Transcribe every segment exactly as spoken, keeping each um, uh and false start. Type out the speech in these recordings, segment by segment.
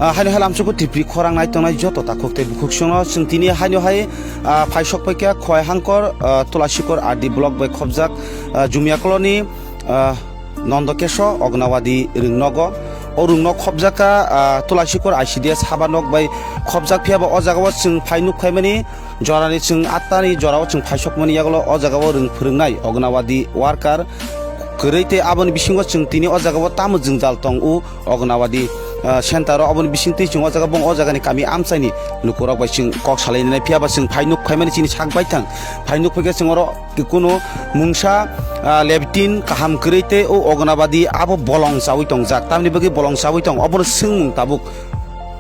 Ah, haino hai lamsoko Tripuri khorang nai tongnai joto takhuk tei bukhuk songno chwng tini haino hai, ah, phaisok paikha Khowai Hangkor, ah, Tulasikor R D block bai khobjak, ah, Jumia Colony, ah, Nondokesho Ognawadi rwngnogo. O rwngnog khobjakha, ah, Tulasikor I C D S haba nok bai khobjak, phiya ba o jagao chwng phai nuk phaimani jorani chwng attani jorao chwng phaisokmani yagulo o jagao rwng phwrwngnai Ognawadi worker kwrwi tei aboni bisingo chwng tini o jagao tamo jwngjal tong o Ognawadi, ah, center o. Oboni bisingtwi chwng o jaga bong o jagani kami amchaini lukurok bai chwng kok salainai, phiya ba chwng phai nuk phaimani chini sak baithang phai nuk phaikhe chwng oro kunu mungsa, ah, lebitin kaham kwrwi tei o Ognawadi abo bolong chawi tongjak, tamni bagwi bolong chawi tong obono swngmung tabuk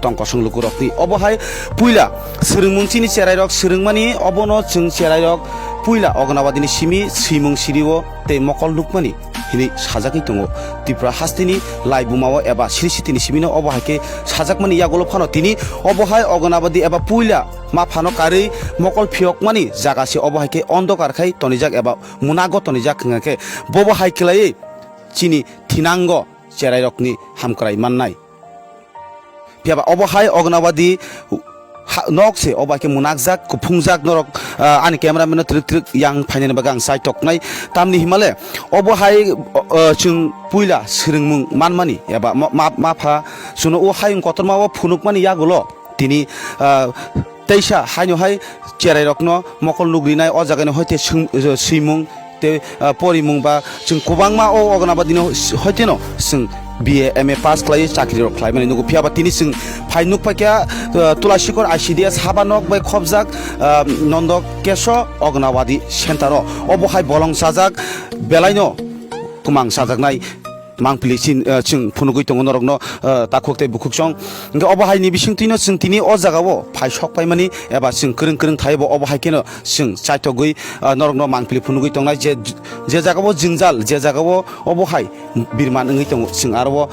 tong kosong lukurokni. Obo hai puila swrwngmung chini cherairok swrwngmani, obono chwng cherairok puila Ognawadi ni simi swimung sirio tei mokol nukmani hinwi sajagwi tongo. Tripura hasteni laibumao eba siri sitini simino obo hai khe sajakmani yagulo phano tini obo hai Ognawadi eba puila ma phano karwi mokol phiyokmani jaga se obo hai khe ondokar khai tonijak eba munago tonijak hwnkha khe bobo hai khlaiwi chini thinango cherairokni hamkrai mannai. Phiya ba obo hai Ognawadi ha-, nok se obo hai khe munakjak, kuphungjak norok, ah, ani cameraman no twrwk twrwk yang phainani bagwi ang chai toknai. Tamni himale obo hai, ah, chwng puila swrwngmung manmani eba ma, ma, ma pha chwngno o hayung kotorma o phunukmani yagulo tini, ah, teisa haino hai cherairokno mokol nugrinai o jagani hoite swng-, swimung tei, ah, porimung ba chwng kwbangma o Ognawadi no hoiteno chwng B A, M A pass khlaiwi chakri rok khlaimani nugo. Phiya ba tini chwng phai nuk paikha, ah, Tulasikor I C D S haba nok bai khobjak, ah, Nondokesho Ognawadi center o. Obo hai bolong chajak belaino kwmang chajaknai. Mangpili chin, ah, chwng phunugwi tongo norokno, ah, takhuk tei bukhuk song. Hwnkhe obo hai ni bisingtwino chwng tini o jagao phai sok paimani eba chwng kwrwng kwrwng thaibo obo hai kheno chwng chaithogwi, ah, norokno mangpili phunugwi tongnai je, je jagao jwngjal, je jagao obo hai birman wngwi tongo chwng aro o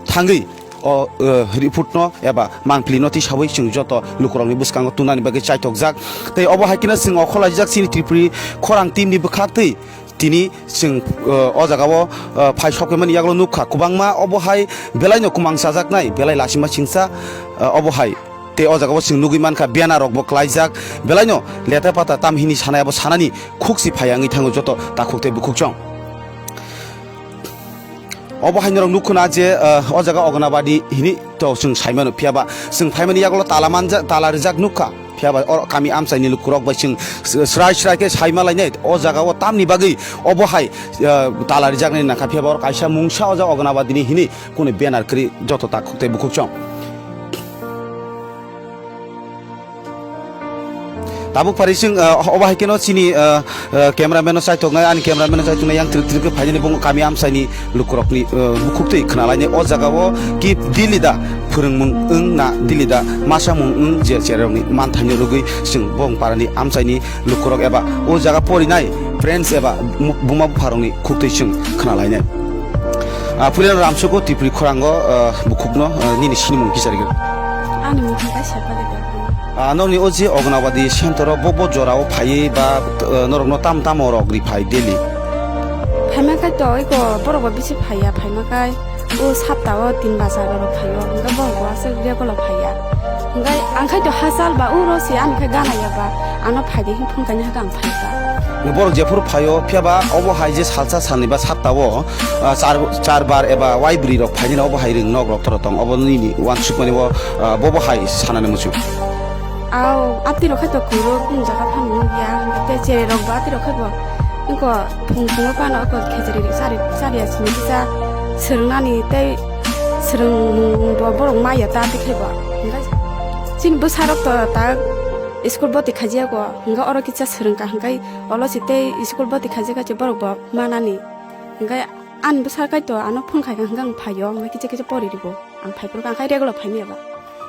thangwi o, ah, report no eba mangpili no tisawi chwng joto lukurokni bwskango tunani bagwi chaithokjak. Tei obo hai kheno chwng okholaijak chini Tripuri khorang team ni bwkhaktwi. Tini chwng, uh, o jagao, uh, phai sokphaimani yagulo nukha, kwbangma obo hai belaino kwmang chajaknai, belai lasima chingsa, uh, obo hai. Tei o jagao chwng nugwi mankha, banner rokbo klaijak, belaino leta pata tam hini sanai abo sanani khukchi phai wngwi thango joto takhuk tei bukhuk chwng. Obo hai norok nukho na je, uh, o jaga Ognabadi hini to chwng saimano, phiya ba chwng phaimani yagulo tala manja-, tala rijak nukha. Phiya ba oro kami amchaini lukurok bai chwng s-, srai srai khe saima lainai. O jaga o tamni bagwi obo hai, ah, tala rijaknai nangkha. Phiya ba oro kaisa mungsa o jaga Ognabadini hini kunu banner kwrwi joto takhuk tei bukhuk chwng. Tabuk phari chwng, ah, obo hai kheno chini, ah, ah, cameraman no chaithoknai, ani cameraman no chaithoknai yang trik trik khe phainani bo kami amchaini lukurokni, eh, bukhuk twi khna lainai. O jaga o ki dili da phwrwngmung wng na dili da masamung wng je cherokni manthaino rwgwi chwng bong parani amchaini lukurok eba o jaga porinai friends eba mu-, buma bupharokni khuk twi chwng khna lainai. Ah, puila ramsoko Tripuri khorango, eh, bukhukno, eh, nini sinimung kisa rwgwi. Ani mung khe kaisa pale. Ah, nokni o je Ognabadi center o bo, bo jora o phaiwi ba, eh, norokno tam tam rok ri phai daily? Phaima khai to eko borok bo bisi phaiya, phaima khai o sapta o tin bajar rok phaio, hingke borok bo aswk regular phaiya. Hingke ang khai to hachal ba uro se ani khai gana ya ba, ano phai di hing phone kaini hai ang phai ba. Borok jephuru phaio, phiya ba obo hai je salsa salni ba sapta o, ah, char, char bar eba wai bwrwi rok phainani obo hai rwng nok rok toro tong, obo nini uansukmani bo, ah, bobo hai sanani muchung. Aw, atwi rok khai to kuro, kung jaga phano nukya, tei cherei rok bo atwi rok khai bo. Wngkha phung phungo phano wngkha khejari chari, chari ya simi kisa swrwngnani tei swrwngmung bo borok maya ta tei khai bo. Hingkhe chini bwsa rok to ta school bwtwi khaijago, hingkhe oro kisa swrwngkha hingkhe olo si tei school bwtwi khaijak khe borok bo manani. Hingkhe ani bwsa khai to ano phone khai kha hingkhe ang phaio, hingkhe kisa kisa pori rwo. Ang phai phuru kha, ang khai regular phaimaya ba.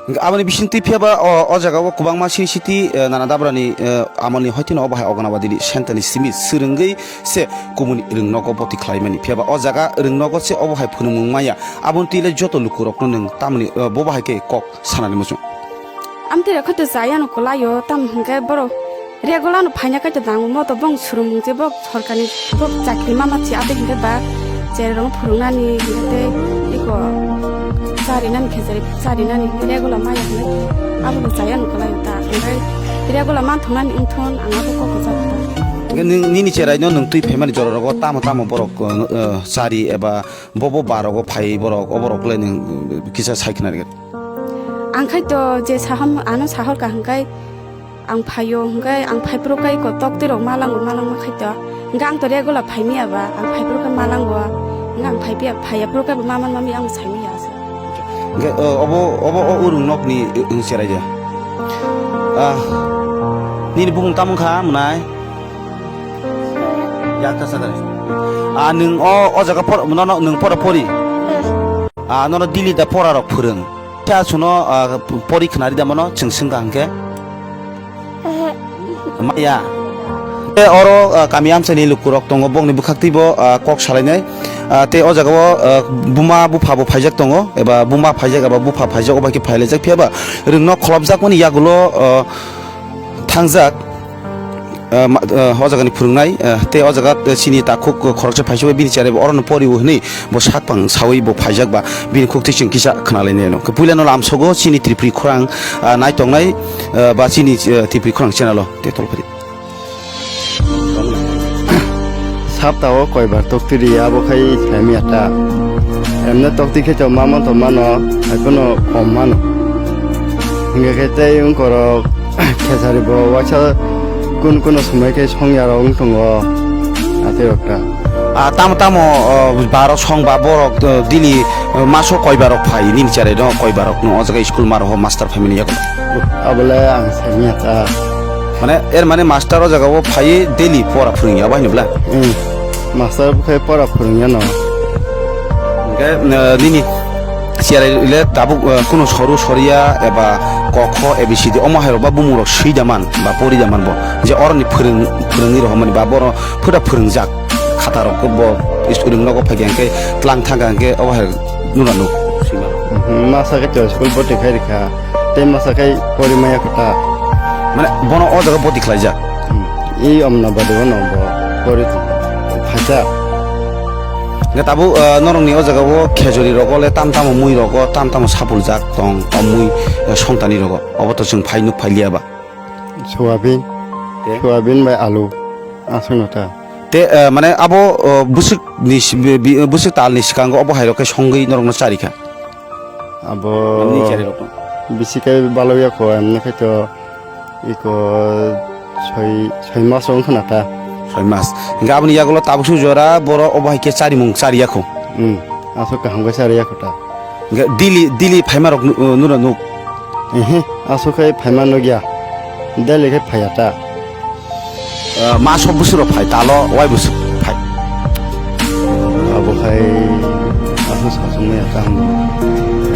Hingke aboni bisingtwi phiya ba o, o jaga o kwbangma siri siti, eh, nana dabrani, eh, amolni hoitino obo hai Ognabadini centerni simi swrwngwi se kubuni rwng nogo boti khlaimani. Phiya ba o jaga rwng nogo se obo hai phunukmung maya. Aboni twi le joto lukurokno nwng tamoni, eh, bobo hai khe kok sanani muchung. Amtwi rok khe to chayano kwlaio, tamo hingke borok regular no phaina kaitor dango moto bong swrwngmung je bok sorkarni bok chakri mama si ate hingke ba cherong phurungnani hingke tei eko Charinani khejari, charinani regular maya hinwi abono chaya nukulaio ta. Omohai regular manthoknani wngthon ang abo kok kwcharo ta. Hwnkhe nwng nini cheraino nwng twi phaimani jora rogo tamo tamo borok, uh, uh, chari eba bo bo barogo phai borok, o borok le nwng, uh, kisa sai khna rwgwi. Ang khai to je saham ano sahor ka hwnkhe ang phaio hwnkhe ang phaiphuru kai ko tok twi rok malango malangma khai to. Hwnkhe ang to regular phaimiya ba ang phaiphuru kai malango. Hwnkhe ang phaipiya phaiya phuru kai bo maman mami ang saimiya ase. Hwnkhe, o, obo, obo o urung nokni, uh, wng cherai de. Ah, nini bumung tamo wngkha mwnai? Yakta sakani. Ah, nwng o, o jaga por, nono nwng pora pori? Ah, nono Delhi da pora rok phwrwng? Khe aswkno, ah, pori khwnari da mano chwng swngkha hwnkhe? Maya. Tei oro, ah, kami amchaini lukurok tongo, bokni bwkhaktwibo, ah, kok salainai. Ah, tei o jagao, ah, buma bupha bo phaijak tongo, eba buma phaijak eba bupha phaijak, obo hai khe phailaijak. Phiya ba rwngno kholopjakmani yagulo, ah, thangjak, ah, ma-, ah, o jagani phwrwngnai, ah, tei o jaga, eh, chini takhuk, eh, khoroksa phaisa bai bini cheraino orono pori o hwnwi bo sakpang saui bo phaijak ba bini khuktwi chwng kisa khna lainai no. Puilano lamsogo chini Tripuri khorang, ah, nai tongnai, ah, ba chini, eh, Tripuri khorang channel o tei tolphadi. Saptao koibar toktwi ri abo khai saimya ta. Emne toktwi khe to ma man to mano, hai phano kom mano. Hingkhe khe tei wngkorok khesari bo waisa kun kuno somoi khe songya rok wng tongo. Atwi rok ta. Ah, tamo tamo, oh, barok song ba borok, oh, daily, oh, maso koibarok phai nini cheraino koibarok no o jaga school ma roho master family yago. Abole ang saimya ta. Mane, er mane master o jaga o phai daily pora phwrwngya, abo hai bla? Hmm. Master bo khai pora phwrwngya no. Hingke, eh, nini cherai le tabuk, eh, kuno soru soriya eba kokho A B C D omo hai rok ba bumung rok sui da man ba pori da man bo. Je oroni phwrwng, phwrwngni rok mani ba boro phuda phwrwngjak khata rok bo is-, rwng nogo phai khe hingke tlang thang khe obo hai nuna nuk. Mhm, masa khe to school boti khai rikha. Tei masa khai pori maya kho ta. Mane bono o jaga boti khlaijak? Hmm. I Amnabadi o no bo pori phaijak. Hingke tabuk, ah, norokni o jaga o khejori rogo le tam tamo mui rogo tam tamo sapul jak tong o mui, eh, songtani rogo. Obo to chwng phai nuk phai liya ba? Soyabin. Te? Soyabin bai alu. Aswk no ta. Te, eh, mane abo, oh, bwswk ni si-, bi-, bi-, bwswk tal ni swkango obo hai rok khe songwi norokno charikha? Abo nini cherai rokno? Bisi khe baloya kho, emne khe to iko soi, soi mas wng khna ta. Soi mas. Hingke aboni yagulo tabuk suk jora boro obo hai khe charimung chariya kho? Hmm, aswk kaham khe chariya kho ta. Hingke daily, daily phaima rok nu-, nura nuk? Ehe, aswk khe phaima nukya. Daily khe phaiya ta. Ah, maso bwswk rok phai, talo wai bwswk phai? Abo khai aswk sachungmaya ta ang.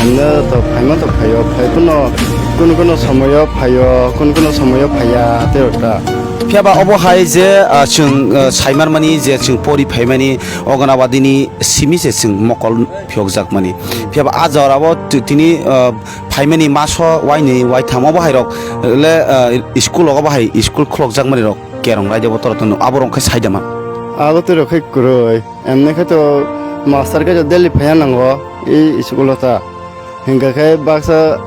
Emne to phaima to phaio, phai kuno, kuno kuno somoyo phaio, kuno kuno somoyo phaiya, tei rok ta. Phiya ba obo hai je, ah, chwng, ah, saimanmani je chwng pori phaimani Anganwadini simi se chwng mokol phiyokjakmani. Phiya ba a jora o ti-, tini, ah, phaimani maso wainwi waitham obo hai rok le, ah, school o obo hai school khulokjakmani rok kerong raida bo tora tono abo rok khe saida man. Abo tei rok khe kwrwi. Emne khe to master khe to daily phaiya nango i school o ta. Hingkha khe baksa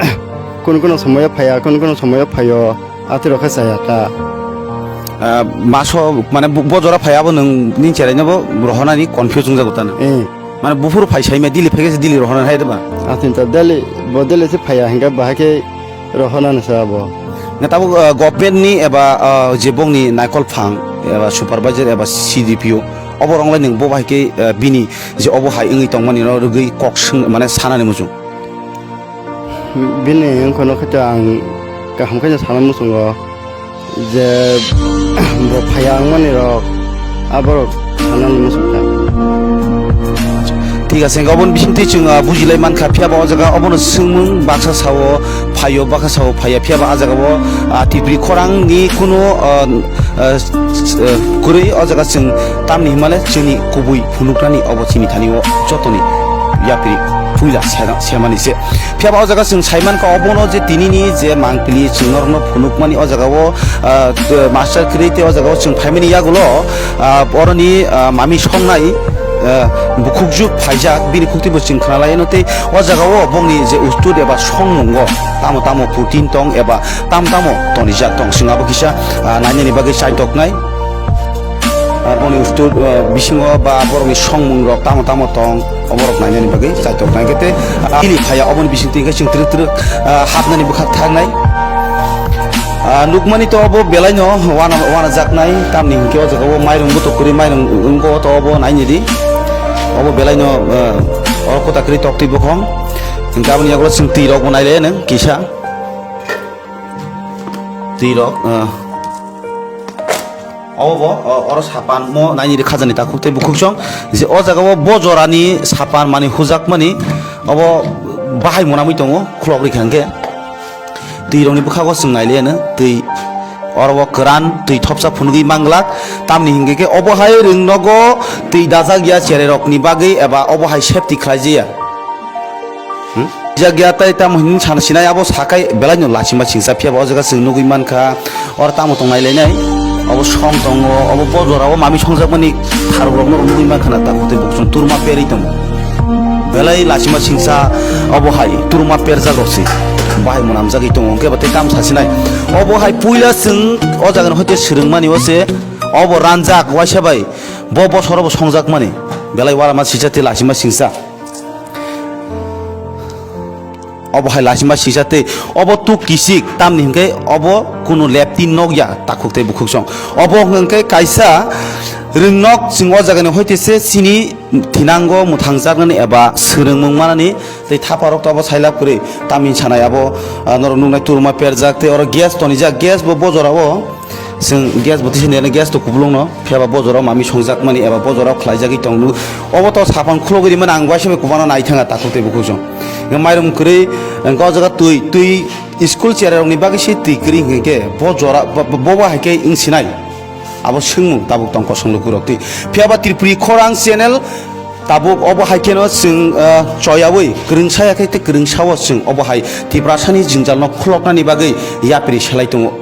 kun kun somoyo phaiya, kun kun somoyo phaio, atwi rok khe chaya ta. Ah, maso, mane bo, bo jora phai abo nwng nini cherai no bo rohonani confuse wngjago ta na? Eh. Mane buphuru phai saimya daily phai khe se daily rohonani hai de ba? Atwi ta daily, bo daily se phaiya hingkha bahai khe rohonani sa abo. Na tabuk, ah, government ni eba, ah, je bongni naikol phang eba supervisor eba C D P O obo rong lai nwng bo bahai khe, ah, bini je obo hai wngwi tongmani no rwgwi kok swng mane sanani muchung. Bini wngkha no khe to ang kaham khe sana muchungo je bo phaiya wngmani rok aborok sanani muchung kha. Thik ase, hingke oboni bisingtwi chwng, ah, bujilai mankha, phiya ba o jaga obono swngmung baksa sao phaio, baksa sao phaiya, phiya ba a jaga o, ah, Tipri khorang ni kunu, ah, ah, s-, s-, ah, kwrwi o jaga chwng tamni himale chini kubui phunuknani obo chini thani o jotoni yapri puila sena-, semani se. Phiya ba o jaga chwng sai mankha obono je tini ni je mangpili chwng norokno phunukmani o jaga o, ah, t-, master kwrwi tei o jaga o chwng phaimani yagulo, ah, boroni, ah, mami songnai eh, bukhukjwk phaijak, bini khuktwi bo chwng khna lai no tei o jaga o bongni je ustud eba songmung o tamo tamo protein tong eba tam tamo tonijak tong, chwng abo kisa, ah, nainani bagwi chaitoknai. Ah, bongni ustud, ah, bisingo ba borokni songmung rok tamo tamo tong, oborok nainani bagwi chaitoknai. Kete, ah, bini phaiya oboni bisingtwi hwnkhe chwng twrwk twrwk, ah, hapnani bwkhak thangnai. Ah, nukmani to obo belaino wana, wanajaknai, tamni hwnkhe o jaga o mairum butuk kwrwi mairum wngkho to obo naini di. Obo belaino, ah, oro kwta kwrwi toktwi bokhong. Hwnkhe aboni yagulo chwng twi rok bo nailai nang kisa. Twi rok, ah, obo bo, o, oro sapan mo naini di khajani takhuk tei bukhuk song. Je o jaga o bo jorani sapan mani hujakmani obo bahai mwnamwi tongo khulok rikha hwnkhe. Twi rokni bwkhago chwng nailaiano twi oro o kwran twi thopsa phunugwi manglak, tamni hwnkhe khe obo hai rwng nogo twi dajak ya cherai rokni bagwi eba obo hai safety khlai jaya. Hmm? Jagya tai tamo hin sana sinai abo sakai belai no lachima singsa phiya ba o jaga chwng nugwi mankha, or tamo tong nai lainai, obo song tongo, obo bojora o mami songjak mani tharok rok no nugwi mankha na takhuk tei bukchung turma perwi tongo. Belai lachima singsa obo hai turma perjak rok se bahai mwnamjagwi tongo, hwnkhe bo tei tamo sasinai. Obo hai puila chwng o jaga ni hoite swrwng mani o se obo ranjak waisa bai bo bosor obo songjak mani belai uanama singsa tei lachima singsa. Obo hai lachima singsa tei obo tuk kisik tamni hwnkhe obo kunu leptin nokya takhuk tei bukhuk song. Obo hwnkhe kaisa rwngnok chwng o jagani hoite se chini thinango mwthangjaknani eba swrwngmung manani tei thaparok to obo sailab kwrwi tamni sanai abo, ah, norok nuknai turuma perjak tei oro gas tonijak, gas bo bojora o. Chwng gas bo tisa niyano gas to kuplung no, phiya ba bojorao mami songjak mani eba bojorao khlaijagwi tong nu. Obo to sapan khulogwi rimani ang waisa bai kubana nai thanga takhuk tei bukhuk song. Hwnkhe mairum kwrwi, hwnkhe o jaga twi, twi school cherai rokni bagwi se twi kwrwi hwnkhe bo jora bo, bo, bo hai khe wng sinai. Abo swngmung tabuk tong kosong lukurok twi. Phiya ba Tripuri khorang channel tabuk obo hai kheno chwng, ah, choyawi kwrwngsa ya khe tei kwrwngsa o chwng obo hai Tiprasani jwngjal no khuloknani bagwi yapri selai tongo.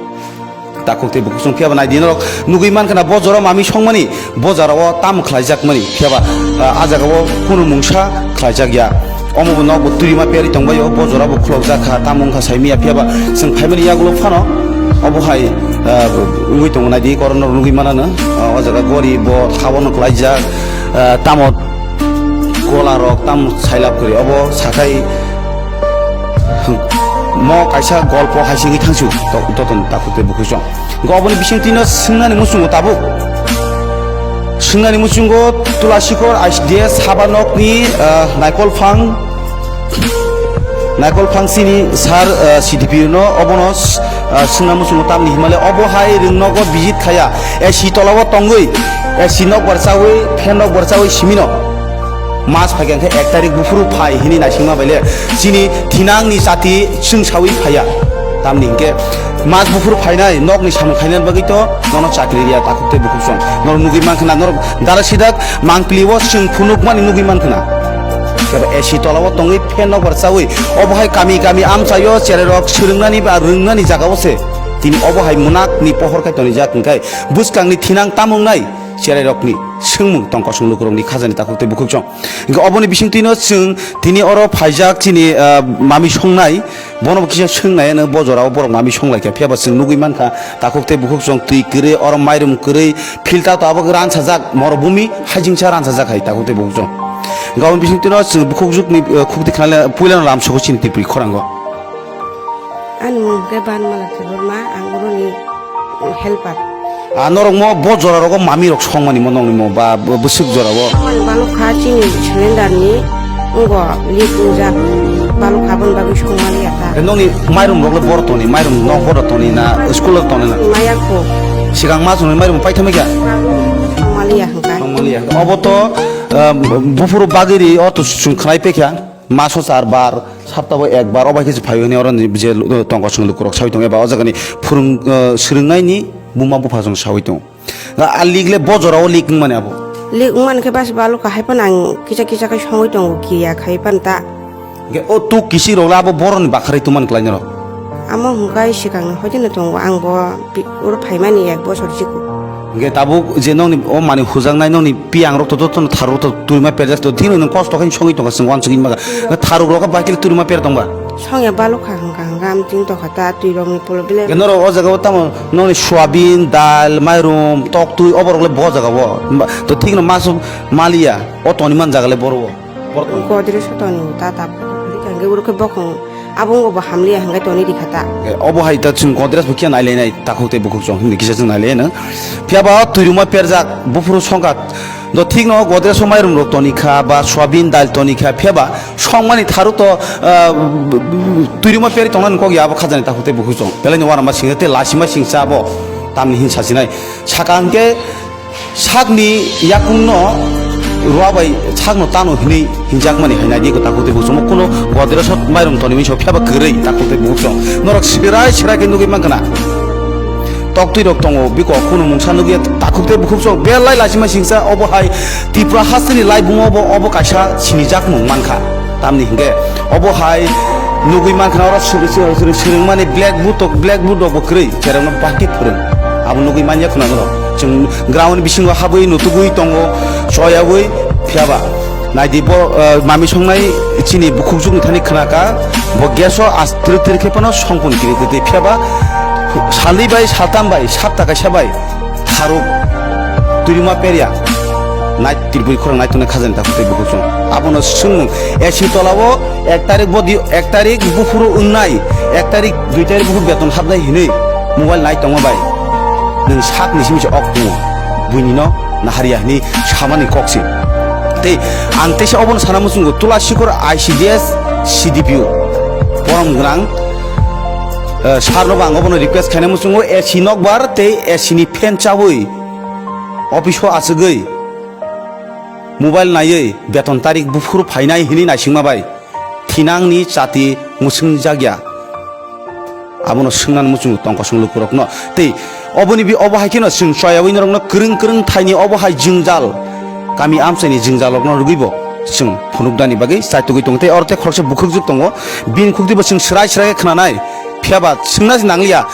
Takhuk tei bukhuk song phiya ba nai di norok nugwi mankha na bo jora mami songmani, bo jora o tam khlaijak mani phiya ba, ah, ah jaga o kunu mungsa khlaijak ya. Omo bo nok bo twi ma peri tong bai o, bo jora bo khulok jak kha, tam wng kha sai miya phiya ba chwng phai mani yagulo phano obo hai, ah, wngwi tongo nai di koron norok nugwi mana no, ah, o jaga gori bo thabono khlaijak, ah, tamo Kola rok tam sailab kwrwi obo sakhai mo kaisa golpo hai singwi thangsu to-, toton takhuk tei bukhuk song. Go oboni bising tino swngnani muchungo tabuk. Swngnani muchungo Tulashikor I C D S haba nokni, ah, naikol phang, naikol phang sini sar, ah, C D P no obono, ah, swngna muchungo tamni himale obo hai rwng nogo visit khaya A C tolao tongwi A C nok barchawi fan nok barchawi simino. Mas phaikha khe ek tarik buphuru phai hini naisingma baile chini thinangni chati chwngsawi phaiya. Tamni hinkhe mas buphuru phainai nokni samung khainani bagwi to nono chakri riya takhuk tei bukhuk song. Norok nugwi mankha na norok dara sidak mangpili o chwng phunukmani nugwi mankha na. Kebo A C tolao tongwi fan nok barchawi obo hai kami kami amchaio cherai rok swrwngnani ba rwngnani jagao se tini obo hai mwnakni pohor khai tonijak hwnkhe bwskangni thinang tamo wngnai? Cherai rokni swngmung tong kosong lukurokni khajani takhuk tei bukhuk song. Hingke oboni bisingtwino chwng tini oro phaijak chini, ah, mami songnai, bono bo kisa swngnai ano bo jorao borok mami songlaikha, phiyaba chwng nugwi mankha takhuk tei bukhuk song twi kwrwi, oro mairum kwrwi, filter tabuk ransajak, morobhumi haijingsa ransajak hai takhuk tei bukhuk song. Hingke oboni bisingtwino chwng bukhukjwkni, ah, khukti khnale puilano lamsogo chini Tripuri khorango. Ani mung khe Banmala Debbarma, ang oroni helper. Ah, norok mo bo jora rogo mami rok songmani mo nongni mo ba bo-, bwswk jora o? Songmani balok kha chini cylinder ni, wngbo leak wngjak, balok kha aboni bagwi songmani ya kha. Nongni mairum rok le boro toni, mairum nok boro toni na school o toni na? Maya kho. Sikang ma chwngni mairum paithami kha? Songmani ya hwnkha. Songmani ya. Obo to, ah, buphuru bagwi ri o to chwng khnai pekha. Maso char bar, saptabo ek bar, obo hai khe se phaio hwnwi oro ni je lu-, tongkosong lukurok saui tongo, eba o jagani phwrwng, eh, swrwngnaini buma bupha jong saui tongo. A leak le bo jorao leak wngmani abo? Leak wngmani khe basi balukha hai phano ang kisa kisa khe songwi tongo, kiya khai phano ta. Hwnkhe o tuk kisik rok le abo boroni bakharwi tongmani kwlai norok? Amo hwnkhe sikang ni hoiteno tongo, ang bo pi-, oro phaimani ek bosor chikon. Hwnkhe tabuk je nokni o manwi hujaknai nokni piyang rok to, to, to, tharuk rok to turima perjak to, thikno nwng kosto khe songwi tongkha, chwng uansugwi maka. Tharuk rok khe bai khe turima per tongba. Songya balok kha hwnkha hwnkha, amching tongkha ta, twi rokni pulo bile. Hwnkhe norok o jaga o tamo nokni soyabin, dal, mairum, tok twi oborok le bo jaga o. Ba, to thikno maso maliya, o toni man jaga le boro o. Borok toni. Godrej o toni ta ta, hwnkhe uro khe bokhong. Abo wngbo bo hamliya hwnkhe toni rikha ta. Eh, obo hai ta chwng Godrej bo khe nailainai takhuk tei bukhuk chwng hwnwi kisa chwng nailainai. Phiya ba o twiruma perjak buphuru songkha do thikno Godrej o mairum rok toni kha ba soyabin dal toni kha, phiya ba songmani tharu to, ah, twiruma peri tongnani kok ya abo khajani takhuk tei bukhuk chwng. Belai no uanama singsa tei lasima singsa abo tamni hin sasinai. Saka hwnkhe Sakni yakungno rua bai sakno tano hinwi hinjakmani hai nai di takhuk tei bukhuk chwng. Kuno Godrej o mairum toni misa phiya ba kwrwi takhuk tei bukhuk chwng. Norok sirai sirai khe nugwi mankha na. Toktwi rok tongo, biko kuno mungsa nugwi takhuk tei bukhuk chwng. Belai lachima singsa obo hai Tripura hasteni laibungo obo, obo kaisa sinijakmung mankha. Tamni hwnkhe obo hai nugwi mankha na oro swrwng, swrwng, swrwng, swrwngmani blackboard tok, blackboard rokbo kwrwi, cherokno bahai khe phwrwng. Abo nugwi manya khwna norok. Chwng ground bisingo habwi nutugwi tongo, choyawi phiya ba. Naidi bo, eh, mami songnai chini bukhukjukni thani khwnaka, bo gas o as twrwk twrwk khe phano songkun kiri twi phiya ba. Salni bai, saltam bai, sapta kaisa bai. Tharuk, twirima perya, nai tirpui khorang nai tongnai khajani takhuk tei bukhuk chwng. Abono swngmung, A C tolao ek tarik bodi, ek tarik buphuru wngnai, ek tarik, dui tarik buphuru beton hapnai hinwi mobile nai tongma bai. Nwng sakni simi se ok tongo, buini no naharya hinwi samani kok se. Tei ang teisa obono sana muchungo, Tula Sikor I C D S C D P O, borom gwnang, eh, sir no bo ang obono request khaina muchungo, A C nokbar tei A C ni fan chawi office o achugwi mobile naiwi beton tarik buphuru phainai hinwi naisingma bai thinangni chati mwswng jakya. Abono swngnani muchungo tongkosong lukurokno tei oboni bi obo hai kheno chwng choyawi norokno kwrwng kwrwng thaini obo hai jwngjal kami amchaini jwngjal rokno rwgwibo chwng phunuknani bagwi chaitugwi tongo tei oro tei khoroksa bukhukjwk tongo bini khukdibo chwng swrai swrai khe khwnanai. Phiya ba swngna se nangliya.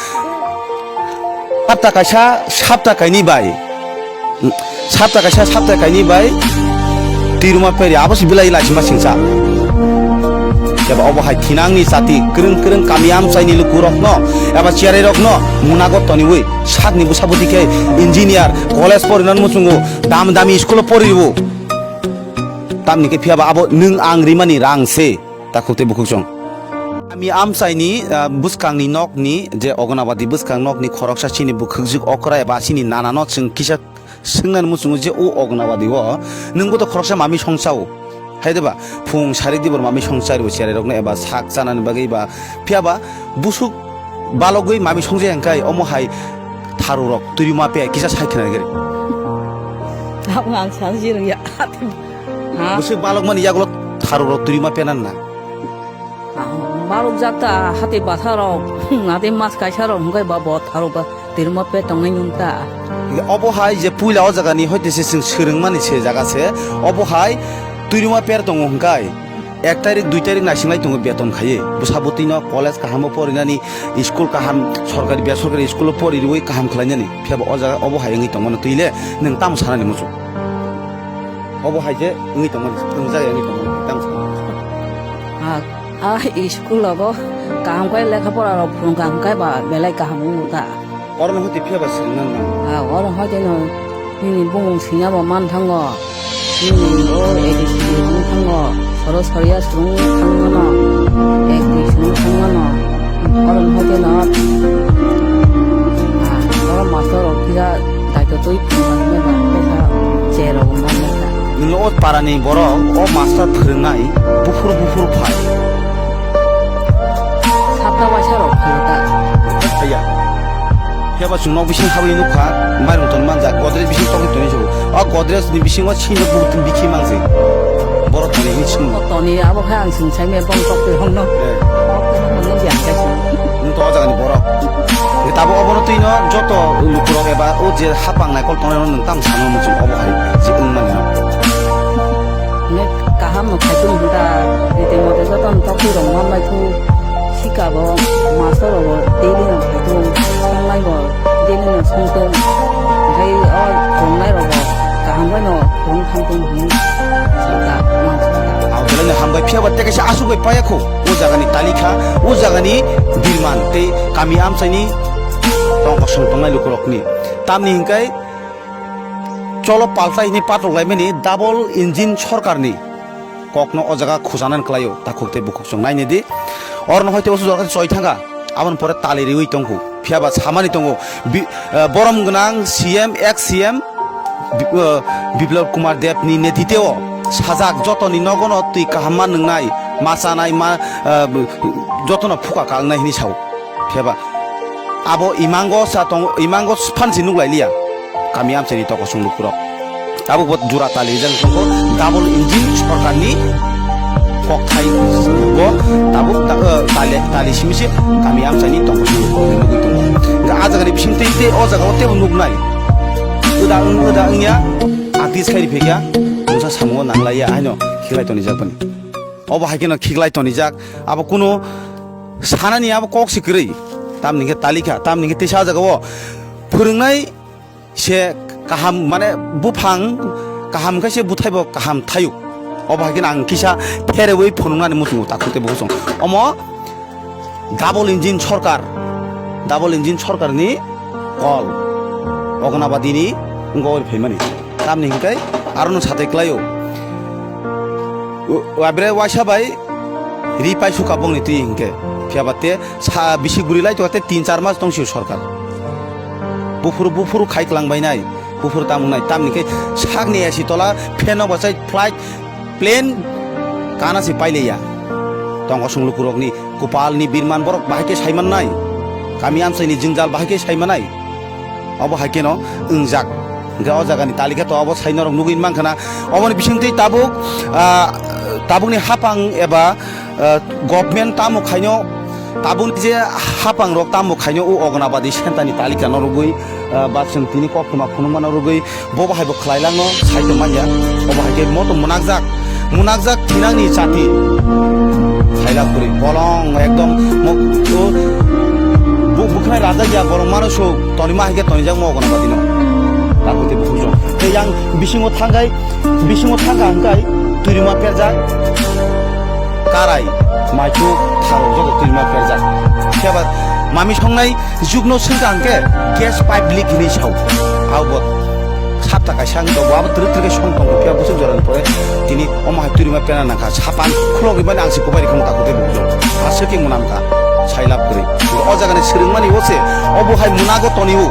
Sapta kaisa, sapta kainwi bai. Sapta kaisa, sapta kainwi bai. Twiruma peri, abo se belai laisima singsa. Eba obo hai thinangni chati, kwrwng kwrwng kami amchaini lukurokno, eba cherairokno munago toniwi, sakni bwsa bwtwi khe engineer, college porinani muchungo, dam dami school o poriwo. Tamni khe phiya ba abo nwng ang rimani rang se. Takhuk tei bukhuk chwng. Kami amchaini, ah, bwskangni nokni je Ogonabadi bwskang nokni khoroksa chini bukhukjwk okra eba chini nanano chwng kisa swngnani muchungo je o Ogonabadi o nwngbo to khoroksa mami songchao. Hai de ba phung sarik dibor mami songchai rw cherai rokno eba sak chanani bagwi ba phiya ba busuk balogwi mami songjai hwnkhe omo hai tharu rok twirima pe kisa sai khna gere. Abo ang san jirwng ya. Ha? Bwswk balokmani yagulo tharuk rok twirima penan na? Ah, balok jak ta hati basa rok, nadi mas kaisa rok hwnkhe ba bo tharuk ba twirima pe tongnai nung ta. Obo hai je puila o jaga ni hoite se chwng swrwngmani se jaga se, obo hai twirima per tongo hwnkhe ek tarik dui tarik naising lai tongo beton khaiwi. Bwsa bwtwi no college kaham o porinani, school kaham, sorkari besorkari school o pori rwui kaham khlainani. Phiya bo o jaga obo hai wngwi tongmano twi le nwng tamo sanani muchung? Obo hai je wngwi tongmani, wngjak wngwi tongmani, tamo sanani muchung? Ah, ah, school o bo kaham khe lekha pora rok phunukha hwnkhe ba belai kaham wngo ta. Oro no hwtwi phiya ba swrwngna nang. Ah, oro hwtwi no nini bumung sina bo man thango. Nini bo A B C D wng thango, soro soriya swrwng thang mano, ek dui swrwng thang mano. Oro hai kheno, ah, oro master rok kisa daito twi phunuknai ba, tesa chair rok wng mano kha. Nwng o para ni borok o master phwrwngnai buphuru buphuru phai. Sapta waisa rok phai ta. Phaiya. Phiya ba chwng nok bising habwi nukha, mairum ton manjak, Godrej bising tokni toni se. O Godrej ni bisingo sini bukti bikhi manjak. Borok toni hinwi swng. Toni abo khe ang swng sai me bong tok twi hongno. Eh. Tok twi hongno ni biang khe swng. Nwng to o jaga ni borok. Tabo obono twi no joto lukurok eba o je hapang naikol tongnai rok nwng tamo sano muchung obo hai je wng mani no. Ne kaham no khai tong hwnta, rite mote joto no tok twi rok man lai thu. Sika bo master rok bo daily no khai tong, songnai bo Tini no songtong, tei o tongnai rogo kaham bai no tong thangtong hwnwi sakha, mang sakha. Ang belai no hambai, phiya ba tei kaisa asugwi paya kho. O jaga ni talikha, o jaga ni birman tei kami amchai ni tongkosong tongnai lukurok ni. Tamni hinkai cholo paltai hwnwi patok laimani double engine sorkar ni. Kokno o jaga khujanan klaio, takhuk tei bukhuk chwng naini di. Orno hoite usu jorkha choi thanga, aboni pore tali riwi tongkhu. Phiya ba samani tongo, bi-, eh, borom gwnang C M, ex C M, bi-, eh, Biplab Kumar Deb ni netiteo sajak jotoni nogono twi kaham ma nwngnai, ma chanai, ma, eh, jotono phuka kalnai hwnwi sao. Phiya ba abo imango sa tong, imango phansi nuk lai liya. Kami amchaini toko sung lukurok. Tabuk bo jura tali jang tongkho, double engine sorkarni kokthai bo tabuk ta-, eh, tali, tali simi se kami amchaini toko sung lukurok nugui tongo. Hingkha ah jagani bising tei tei o jaga o tebo nuknai. Oda wng, oda wngya, atis khairi phekya, mungsa samungo nanglaiya, haino khiklai tonijak bani. Obo hai kheno khiklai tonijak, abo kunu sanani abo kok se kwrwi. Tamni khe talikha, tamni khe teisa ah jaga o phwrwngnai se kaham, mane buphang kaham khe se bwthai bo kaham thayuk. Obo hai kheno ang kisa pherewi phunuknani muchungo takhuk tei bukhuk chwng. Omo double engine sorkar, double engine sorkarni kol Ognabadini wngwi phaimani. Tamni hinkai arono satai klaio. Wa-, wabre waisa bai ri paisuka bongni twi hinkhe. Phiya ba te sa bisi guri lai to te tin char mas tong sio sorkar. Buphuru buphuru khai klang bai nai, buphuru tamung nai, tamni khe sakni A C tola fan no bachai flight plane kana se pailiya. Tongkosong lukurokni kupalni birman borok bahai khe saiman nai. Kami amchaini jwngjal bahai khe saiman nai. Obo hai kheno wngjak. Hingke o jagani talika to obo sai norok nugui mankha na. Oboni bisingtwi tabuk, ah, tabukni hapang eba, ah, government tamo khaino, tabukni je hapang rok tamo khaino o Ognabadi centre ni talika no rugui, ah, ba chwng tini koktwma phunukma no rugui, bo bahai bo khlai langno sai tong manya. Obo hai khe moto mwnakjak. Munakjak thinangni chati. Sailak kwrwi bolong ekdom mo-, o bu-, bukhnai rajak ya bolong mano suk tonima hai khe tonijak mo Ognabadino. Takhuk tei bukhuk chwng. Tei yang bisingo thangkai, bisingo thangka hwnkhe twirima perjak. Karai, maichuk, tharok joto twirima perjak. Phiya ba mami songnai jukno swngkha hwnkhe gas pipe leak hinwi sao. Abo sapta kaisa wngwi tongo, abo twrwk twrwk khe song tongo, phiya bwswk jorani pore tini omo hai twirima pena nangkha, sapan khulogwi mani ang se kubai rikha takhuk tei bukhuk chwng. Aswk khe mwnam kha, sai lab kwrwi. O jagani swrwngmani o se, obo hai mwnago tonio.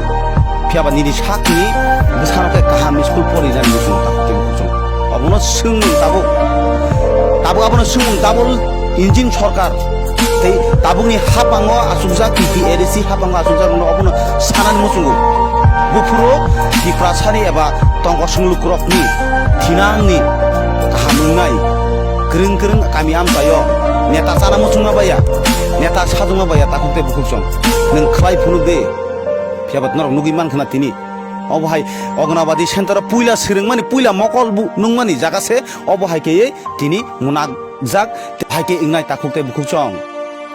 Phiya ba nini sakni bwsano khe kaham school pori nani muchung takhuk tei bukhuk chwng. Obono swngmung tabuk, tabuk abono swngmung double engine sorkar. Tei tabukni hapango achukjak T T A D C hapango achukjak rokno obono sanani muchungo. Buphuru Tiprasani eba tongkosong lukurokni thinangni kaham wngnai kwrwng kwrwng kami amchaio neta chana muchungma baiya, neta sajwngma baiya takhuk tei bukhuk chwng. Nwng khlai phunuk de, phiya ba norok nugui mankha na tini. Obo hai Ognabadi centre o puila swrwngmani, puila mokol bu-, nungmani jaga se obo hai khe tini mwnakjak, hai khe wngnai takhuk tei bukhuk chwng.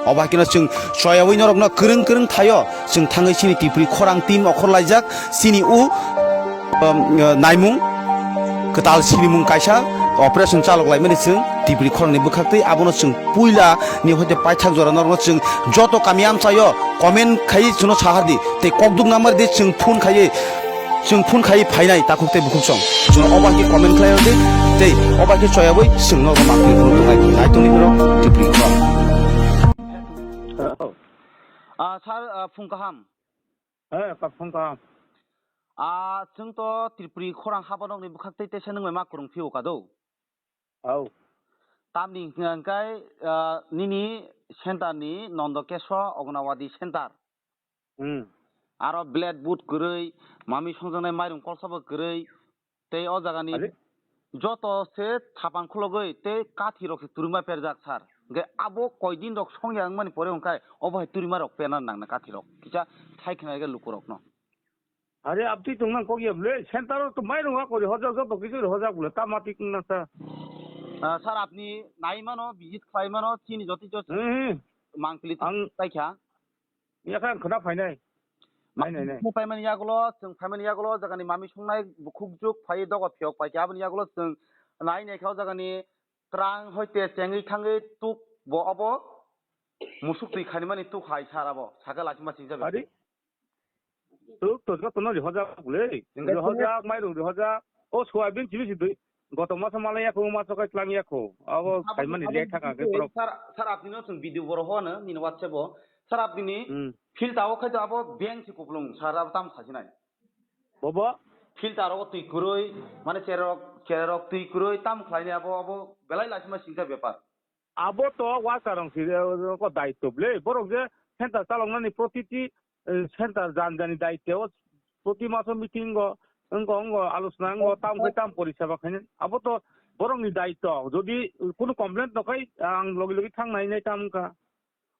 Obo hai kheno chwng choyaui norokno kwrwng kwrwng thaio, chwng thangwi chini Tipri khorang team okhor laijak, chini u, um, naimung kwtal sinimung kaisa operation chalok laimani chwng Tipri khorangni bwkhak tei abono chwng puila ni hoite paithak jora norokno chwng joto kami amchaio comment khai chwngno sahardi tei kokduk namar di chwng phone khaiwi Chwng phone khai phainai takhuk tei bukhuk song. Chwng obo hai khe comment khlai rw di, tei obo hai khe choyaui chwng norok mangpili phuru tongnai, nai tongni borok Tipri khorang. Ah, sir, ah, phung kaham. Eh, ka phung kaham. Ah, chwng to Tipri khorang haba nokni bwkhak tei teisa nwng bai ma kwrwng phio ka do. Au. Tamni hwnkhe, ah, nini center ni Nondokeswa Ognawadi center. Hmm. Aro blade boot kwrwi, mami songjaknai mairum kolsabo kwrwi, tei o jagani Ade? Joto se thapang khulogwi tei kathi rok se twrwngma perjak sir. Hwnkhe abo koi din rok songya wngmani pore hwnkhe obo hai twrwima rok perna nangna kathi rok. Kisa thai khna luku rokno. Are abtwi tongna kok ya bwle, center o to mai rung ha kori hojak joto kisu ri hojak bwle, tama tik na sa. Ah, sir, apni nai mano, visit khlai mano, chini joti joti Hmm, hmm. Mangpili Ang tai kha. Yakha ang khna phainai. Nai, nai, nai. Chwng phaimani yagulo, chwng phaimani yagulo jagani mami songnai bukhuk juk phai dogo phiyok pai khe aboni yagulo chwng nai nai kha o jagani twrang hoite chengwi thangwi tuk bo obo musuk twi khainimani tuk hai sar abo sakhe lachima singsa Ari? Tuk to joto no rihojak le. Rihojak, mairung rihojak. O soyabin chibi si dui. Goto maso malai yakho, maso kai tlang yakho. Abo khaimani le thaka ke borok. Sir, sir apni no chwng video boro hono nini WhatsApp o. Sir apni ni Hmm. Filter o khai to abo bank si kuplung sir abo tam sasinai. Bobo? Filter o twi kwrwi, mane cherok, cherok twi kwrwi tam khlaini abo, abo belai lachima singsa bepar. Abo to worker rong si, eh, ko daityo le. Borok je center chaloknani protiti, eh, center jan jani daityo. Proti maso meeting go, wngko, wngko, alusna wngko, tam khe tam porisa ba khainai. Abo to borokni daityo. Jodi kunu complaint no khai, ang logi logi thang nai nai tam wngkha.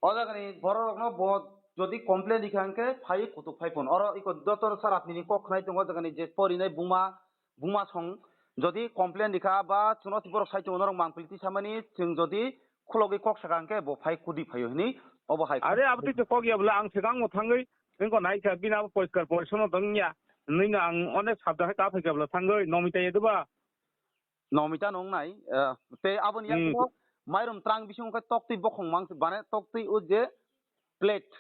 O jagani bororokno bo jodi complain rikha hwnkhe phai kutuk phai phun. Oro iko joto sir apni ni kok khnai tongo, o jagani je porinai buma, buma song jodi complain rikha ba chwngno borok sai tongo norok mangpili twi samani chwng jodi khulogwi kok saka hwnkhe bo phai kudi phaio hwnwi obo hai. Are abo twi kok ya bwle ang swkang bo thangwi wngko naikha bini abo poriskar porisonno tong ya. Hwnwi no ang onek sabda hai ta phaikha bwle thangwi nomita ya duba. Nomita nung nai, eh, tei aboni Hmm. Yakungo mairum trang bising khe toktwi bokhong mang bane toktwi o je plate.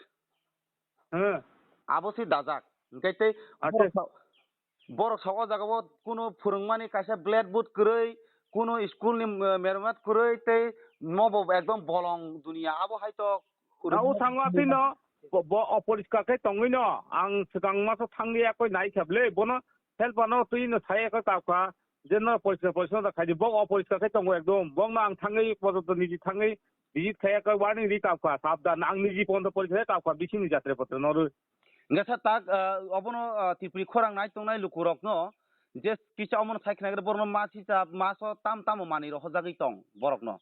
Hmm. Abo se dajak. Hingke tei Acha. Borok sa-, borok sa o jaga o kuno phwrwngmani kaisa blackboard kwrwi, kuno school ni, eh, meromat kwrwi tei nobo ekdom bolong dunia abo hai to. Abo thangma twi no bo, bo oporiskar khe tongwi no ang swkang maso thangwi yakoi nai kha bwle bono helper no twi no sai yakoi kap kha. Je no poriskar porichonnota khai di, bo oporiskar khai tongo ekdom. Bokno ang thangwi pojoto niji thangwi visit khai kha, warning ri kap kha, sabdan, ang niji pojoto poriskar khai kap kha, bisingni jatre potre no rw. Hingke sa tak, ah, obono, ah, Tripuri khorang nai tongnai lukurokno je kisa omono sai khna borokno mas hisab, maso tam tamo manwi rohorjagwi tong borokno.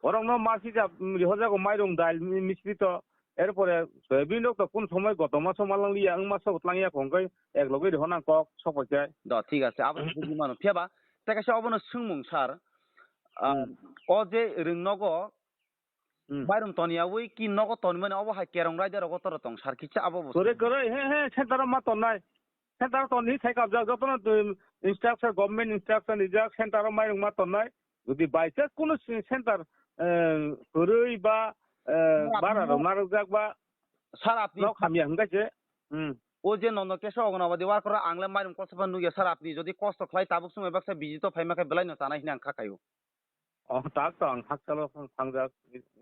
Borokno mas hisab, mm, rihojago mairung, dail, mi-, misri to. Erpore soyabin rok to kun somoi goto maso malang liya, wng maso tlang ya kong kai, ek logi riho nang kok, sok pai kai. Do, thik ase, abo se buji mano. Phiya ba, tei kaisa obono swngmung, sir. Ah, Hmm. O je rwng nogo, Hmm. Mairung toniya wi ki nogo tonimani obo hai kerong raida rogo toro tong, sir, kisa abo bo. Kore, kore, he, he, center o ma tonnai. Center o toni sai kabjak, jotono, um, instruction, government instruction rijak, center o mairung ma tonnai. Jodi by chance kunu si-, center, eh, kwrwi ba, eh, Sir, bara apni rok narwkjak ba, sir, apni nok hamya hwnkhe se, hmm. O je nono keso Anganwadi worker rok ang le mairum kosto phano nukya, sir, apni jodi kosto khlai tabuk swmai baksa visit o phaima khe belai no chanai hwnwi ang kha khaio. Oh, tak to ang hakchalo thangjak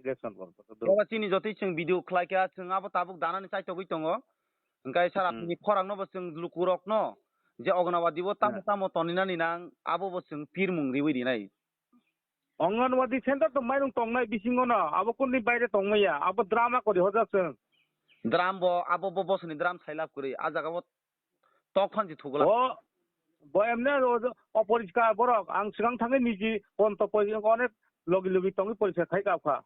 election bol. Baba chini jotoi chwng video khlai kha, chwng abo tabuk danani chaitogwi tongo. Hwnkhe sir, hmm, apni khorang no bo chwng lukurok no je Anganwadi o tamo, hmm, tamo toninani nang, abo bo chwng pirmung riwi rinai. Anganwadi center to mairung tongnai bisingo no, abo kuni baire tongmaya, abo drama kori hoja chwng. Drum bo, abo bo bosoni drum sailab kwrwi, a jaga bo tok phansi thugula. Bo, bo emne o, o poriskar borok, ang swkang thangwi niji, kon to pori-, onek logi logi tongwi poriskar khai kapkha.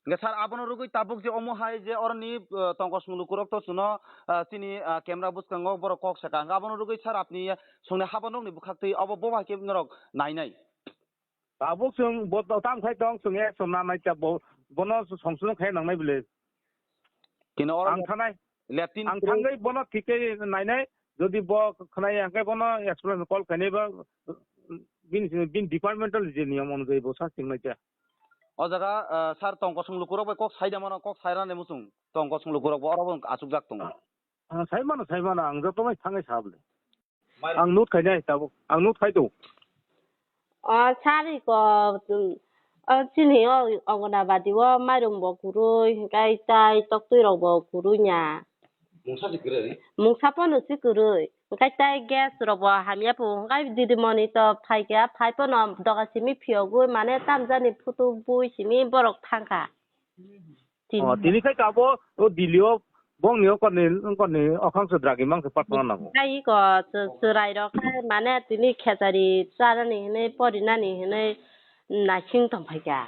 Hingke sir, abono rwgwi tabuk je omo hai je oroni, eh, tongkosong lukurok to chwngno, eh, chini, eh, camera bwskango borok kok saka. Hingke abono rwgwi sir, apni, eh, songni haba nokni bwkhaktwi obo bo hai khe norok nainai. Tabuk chwng bo to tam khai tong, chwng action nanai cha bo, bono songchung khai nangnai bile. Kino oro ang thanai. Latrine ang kwrwi. Thangwi bono thik khe nainai, jodi bo khwnai hwnkhe bono explain call khainai ba, bini, bini departmental je niyom onujai bo sa chingnai cha. O jaga, ah, sir, tongkosong lukurok bai kok saida mano, kok sairani muchung tongkosong lukurok bo oro bo achukjak tongo. Ah, sai mano, sai mano, ang joto mai thangwi sabole. Ang note khainai tabuk. Ang note khai tongo. O sari ko, um, o chini o Anganwadi o mairung bo kwrwi, hwnkhe tai toktwi rok bo kwrwi nya. Mungsa si kwrwi? Mungsa pono si kwrwi. Hwnkhe tai gas rok bo hamya phu. Hwnkhe didimoni to phaikha, phai pono doga simi phiyogwi mane tamjani photo bui simi borok thangkha. Tini. Oh, tini khai tabuk o Delhi o bongni o korni, korni okhang se dragi mangse patma nango. Khai ko chwrai rok khai mane tini khejari chanani hinwi porinani hinwi naising tongphaikha.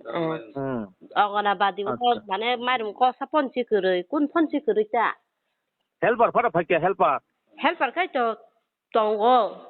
Eh, hmm. Anganwadi o. Acha. Mane mairung kosa ponchi kwrwi, kun ponchi kwrwi cha? Helper phara phaikha, helper. Helper khai to tongo.